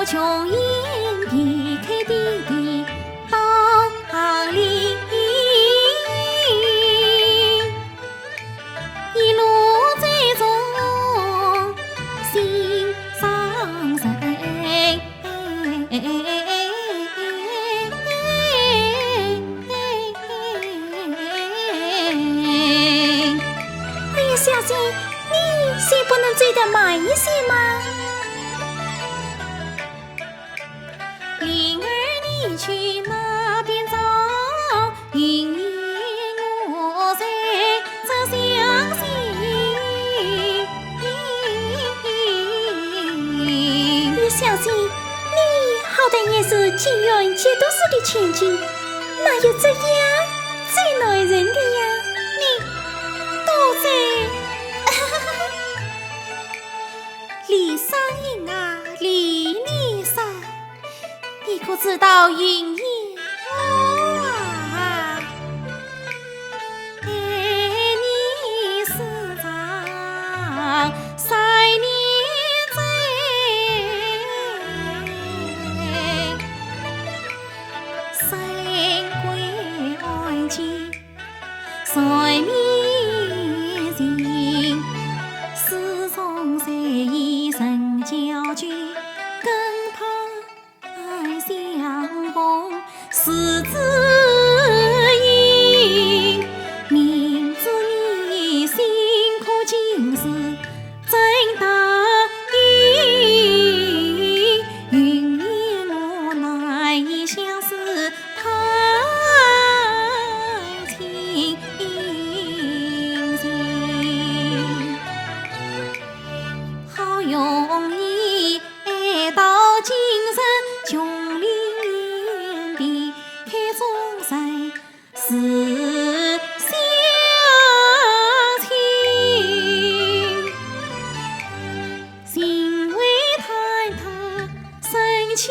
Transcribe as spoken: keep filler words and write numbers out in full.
琼英避开爹爹到行里，一路追踪心上人。哎呀，小姐，你就不能追得慢一些吗？ 灵儿，你去那边找，云烟我在这相信。小姐，你好歹也是金院节度使的千金，哪有这样追男人的呀？你都在……李商隐啊，李丽山， 你可知道云烟我啊，爱你时常思念在，深闺案件缠绵情，始终在意人交聚，更怕 相逢是知音，明知你辛苦今世怎答应？云烟我难以相思，太清醒。好容易 爱到今日，琼林远避开众人是相亲。情为坍塌深情